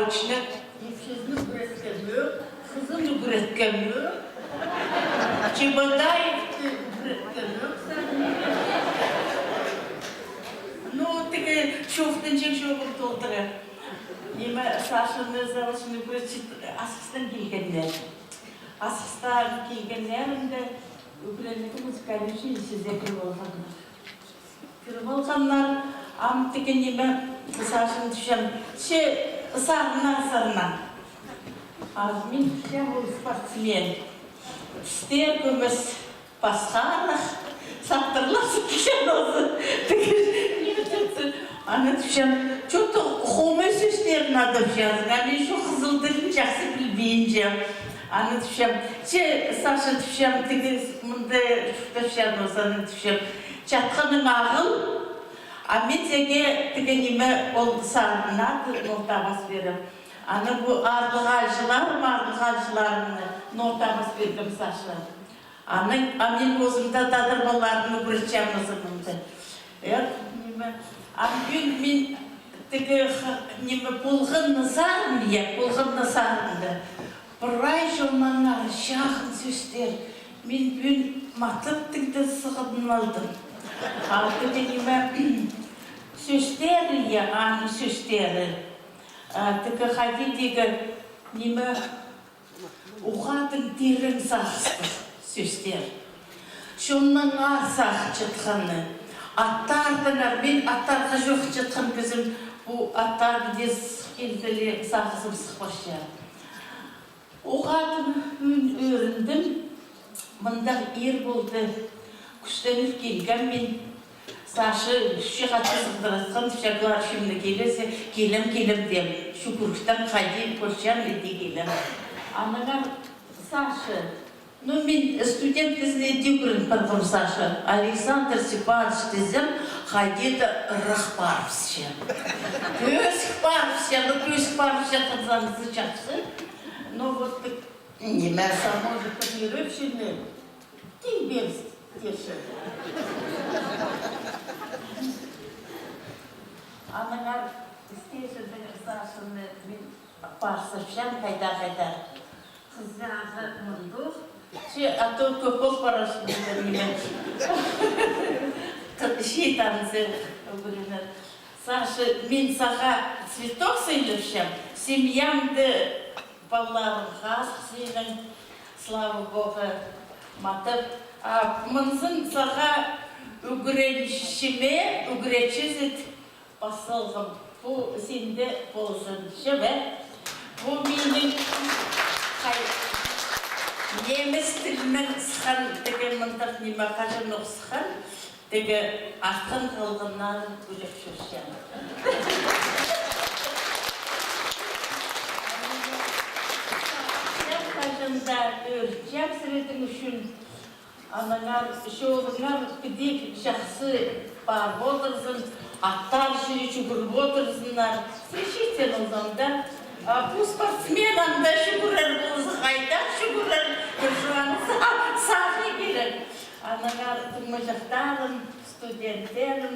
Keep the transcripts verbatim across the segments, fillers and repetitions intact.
Очнек. Ипчізін ӱгреткем ӧк, хызын ӱгреткем ӧк, Чебодаевты ӱгреткем ӧк. Ну, тігі чоохтанҷаң чоғыл толдыра. Ниме, Сашаны заочно ӱгретчі, Асхыстаң килгеннер. Асхыстаң килгеннерінде ӱгренерге музыкальный училищезер кіріп алғаннар. Кіріп алғаннар, ам тігі ниме, Сашаны тіпчем, че сарна, сарна. А мин тіпчем, ол спортсмен. Тістер кӧмес, пасхарах, саттырлап сыпчан озы. Тігі ниме тіпчем. Аны тіпчем, чё-то хомай сӧстерін адапчазың, а мин чох хызыл тілін чахсы пілбинчем. Аны тіпчем, че, Саша, тіпчем, тігі мында чуртапчаң озы, аны тіпчем, чатханың ағыл, а мин сағаа тігі ниме, ол сарнаны нота пас пирем. Аны пу аарлығ аалҷыларым, аарлығ аалҷыларымны нота пас пиргем, Саша. Аны, а мин позым даа тадар палаларын ӱгретчем озы мында. Эх, ниме, ам пӱӱн мин тігі х-, ниме, полған на сарын, я, полған на сарында. Прай чоннаңар чағын сӧстер. Мин пӱӱн матап тігде сығын алдым. А тігі ниме, сӧстері, я, аның сӧстері. А тігі хайди тігі ниме, уғаа тың тирең сағыстығ сӧстер. Чоннаңар сағынчатханы. Аттардаңар, мин аттарға чоохтанчатхан кізім, пу аттар піди килзеле сағызым сых парча. Уғаа тың ӱн ӧріндім, мындағ ир полды, кӱстеніп килгем мин. Саша, кӱсчі хатты сығдыратхан, тіпче, Кларчимна килзе, килем, килем, тем. Чӱгӱріктең хайди полчаң, иди килем. Аннаңар Саша, ну, мин студент кізіні иди ӱгрен парғам, Саша. Александр Степанович тізем, хайди-да ырах парыбысча. Пӧзік парыбысча, ну, пӧзік парыбысча, хынзанзы чахсы. Ну, вот, так, ниме, саможы подмирочины. Тиңбес тиҷең. Аннаңар істеҷең Сашаны мин парсапчам хайда-хайда. Хызы-азы мындох. Че, а то кӧп пол парарзың, ниме. Чиит анзы ӱгренер. Саша, мин сағаа цветок сыйлапчам, семьяңды. Палаларың хазых синің, слава Богу, матап. А мынзын сағаа ӱгренҷіме, ӱгретчізі пас салғам. Пу синде ползын, че бе? Пу минің хай-, немец тілінең сыххан, тігі мындағ ниме, хаҷанох сыххан. Тігі артхан халғаннарын ӱлеп чӧрчем. Хаҷан даа ӧрінчем сірернің ӱчӱн. Аннаңар чолыңар піди чахсы парып одырзын, аттар чіли чӱгӱріп одырзыннар. Сірер чииттең озанда, а, пу спортсмен анда чӱгӱрер полза, хайдағ чӱгӱрер, пір чоон са-, сағи кирек. Аннаңар туңмаҷахтарым, студенттерім,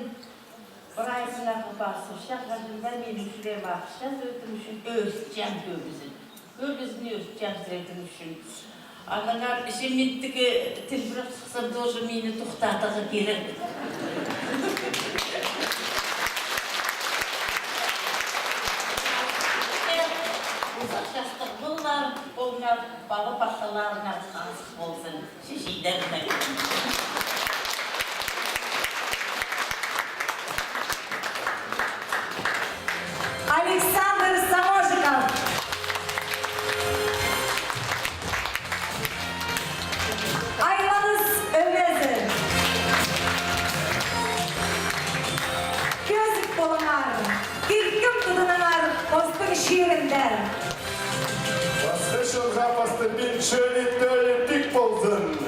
прайзыңарға пазы чахсы, хаҷан даа минің чӱреем ағырча сірернің ӱчӱн, ӧрінчем кӧбізін. Кӧбізін ӧрінчем сірернің ӱчӱн. Аннаңар че мин тігі тілбіреп сыхсам, тоже мині тохтатарға кирек. Узах частығ полыңар, полыңар, пала-парталарыңар хазых ползын. Чечейдернең. Александр Саможиков. Айланыс Ӧмезі. Кӧзік полыңар, килкім тудыныңар постың чирінде. Пасха чонға пастырбин чӧні тӧлі пик ползын.